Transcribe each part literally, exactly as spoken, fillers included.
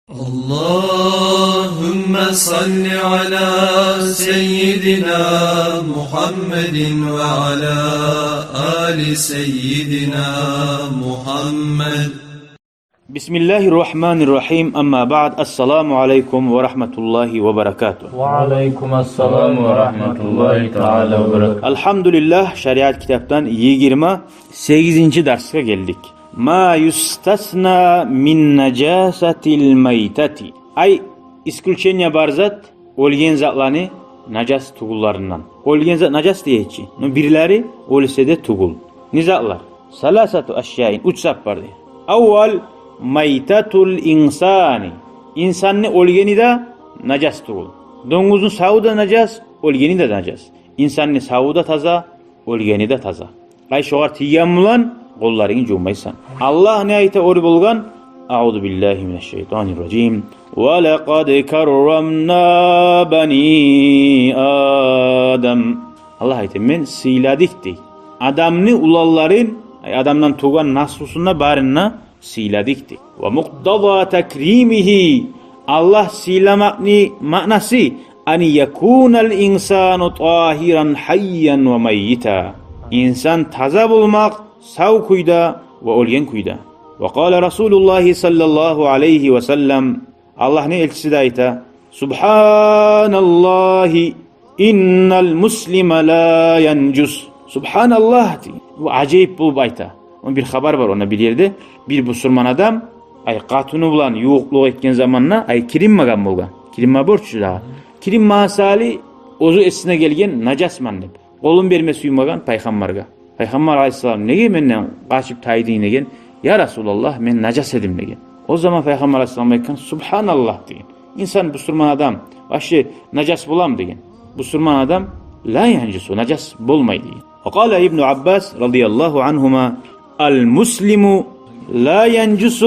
اللهم صل على سيدنا محمد وعلى آل سيدنا محمد. بسم الله الرحمن الرحيم. أما بعد. السلام عليكم ورحمة الله وبركاته. وعليكم السلام ورحمة الله تعالى وبركاته. Алгьамдулиллагь, шариат китапдан йигирма сегизинчи дарсгъа гелдик. ما يستثنى من نجاسة الميتة. Ай, исключение бар зат, оьлген затланы нажас тюгюллеринден. Оьлген зат нажас дей чи, но бирлери оьлсе де тюгюл. Не затлар? ثلاثة أشياء, уьч зат бар дей. أول، ميتة الإنسان. Инсанны оьлгени де нажас тюгюл. Донгузну саву да нажас, оьлгени де нажас. Инсанны саву да таза, оьлгени де таза. Ай, шогъар тийген булан къолларынгны жувмайсан. Аллагь не айта оьр болгъан? أعوذ بالله من الشيطان الرجيم. ولقد كرمنا بني آدم. Аллагь айта: «Мен сыйладыкъ», — дей. Адамны уланларын, ай, адамдан тувгъан наслусун да, барын да сыйладыкъ, дей. ومقتضى تكريمه. Аллагь сыйламакъны маънасы: أن يكون الإنسان طاهرا حيا وميتا. Инсан таза болмакъ, сав кюйде ва оьлген кюйде. وقال رسول الله صلى الله عليه وسلم. Аллагьны элчиси де айта: سبحان الله إن المسلم لا ينجس. Субгьаналлагь, дей. Бу ажайып болуп айта. Ону бир хабар бар, онда бир ерде бир бусурман адам, ай, къатыны булан ювукълукъ этген заманда, ай, киринмеген болгъан. Киринме борч дагъы. Киринмагъан саялы оьзю эсине гелген, нажасман деп. Къолун берме сюймеген Пайхаммаргъа. Пайхаммар алайгьиссалам: «Неге менден къачып тайдынг?» — деген. «Я Расулаллагь, мен нажас эдим», — деген. О заман Пайхаммар алайгьиссалам айтгъан: «Субгьаналлагь, — деген. — Инсан, бусурман адам, вообще нажас боламы?» — деген. «Бусурман адам لا ينجس, нажас болмай», — деген. وقال ابن عباس رضي الله عنهما: المسلم لا ينجس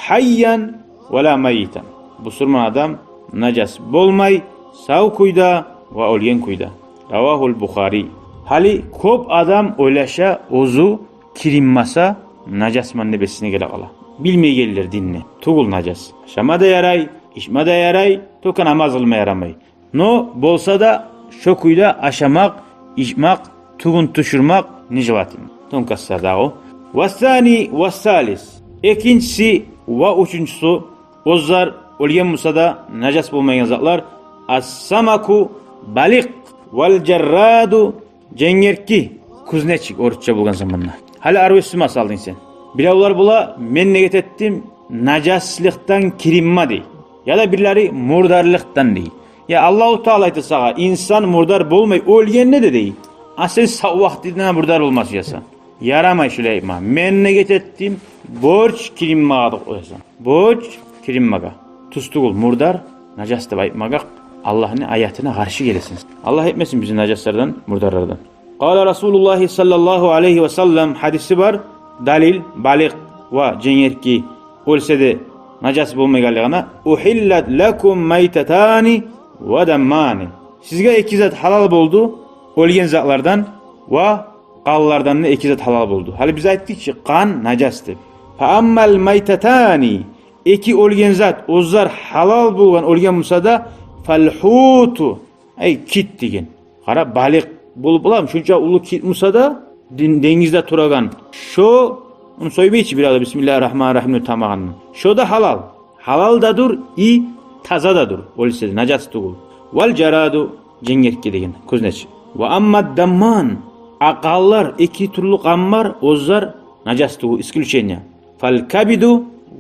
حيا ولا ميتا. Бусурман адам нажас болмай, сав кюйде ва оьлген кюйде. رواه البخاري. Гьали кёп адам ойлаша, оьзю киринмесе нажасман деп эсине геле къала. Билмейгенлер динни. Тюгюл нажас. Ашама да ярай, ичме де ярай, только намаз къылма ярамай. Но болса да, шо кюйде ашамакъ, ичмек, тюгюн тюшюрмек нежелательно. Тонкостьлар дагъы о. والثاني والثالث. Экинчиси ва уьчюнчюсю, оьзлер оьлген буса да нажас болмайгъан затлар: السمك, балыкъ, والجراد, женгерки, кузнечик орусча болгъан заманда. Гьали арвеси масал дейсен. Биревлер бола: «Мен негет этдим нажаслыкъдан киринме», — дей. Яда бирлери: «Мурдарлыкъдан», — дей. Я Аллагьу Таала айта сагъа: «Инсан мурдар болмай оьлгенде де», — дей. А сен сав вакътиде мурдар болма сюесен. Ярамай шулай айтма. «Мен негет этдим борч киринмагъа», — деп къоясан. Борч киринмагъа. Тюз тюгюл мурдар, нажас деп айтмагъа, Аллагьны аятына къаршы гелесен. Аллагь этмесин бизин нажаслардан, мурдарлардан. قال رسول الله صلى الله عليه وسلم, гьадиси бар, далил, балыкъ ва женгерки оьлсе де нажас болмайгъанлыгъына: أحلت لكم ميتتان ودمان. Сизге эки зат гьалал болду оьлген затлардан ва къанлардан да эки зат гьалал болду. Гьали биз айтдыкъ чы, къан нажас деп. فأما الميتتان, эки оьлген зат, оьзлер гьалал болгъан оьлген буса да, فالحوت, ай, кит деген. Къара, балыкъ болуп боламы, шунча уллу кит буса да, ден-, денгизде турагъан. Шо, ону соймай чы бирев де, بسم الله الرحمن الرحيم деп тамагъанны. Шо да гьалал. Гьалал да дюр, и таза да дюр, оьлсе де нажас тюгюл. والجراد, женгерки деген, кузнечик. وأما الدمان, а къанлар, эки тюрлю къан бар, оьзлер нажас тюгюл, исключение. فالكبد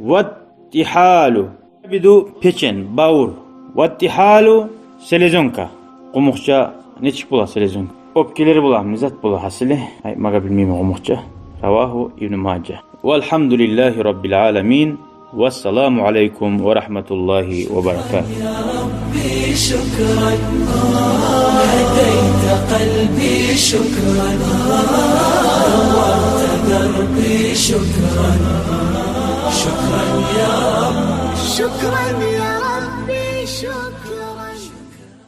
والطحال. Кабиду — печень, бавур. والطحال — селезёнка. Къумукъча нечик бола селезёнка? Оьпкелери бола, не зат бола, гьасили, айтмагъа билмеймен къумукъча. رواه ابن ماجه. والحمد لله رب العالمين. والسلام عليكم ورحمة الله وبركاته. يا ربي شكرا، هديت قلبي شكرا، نورت دربي شكرا، شكرا يا رب. شكرا يا ربي، شكرا.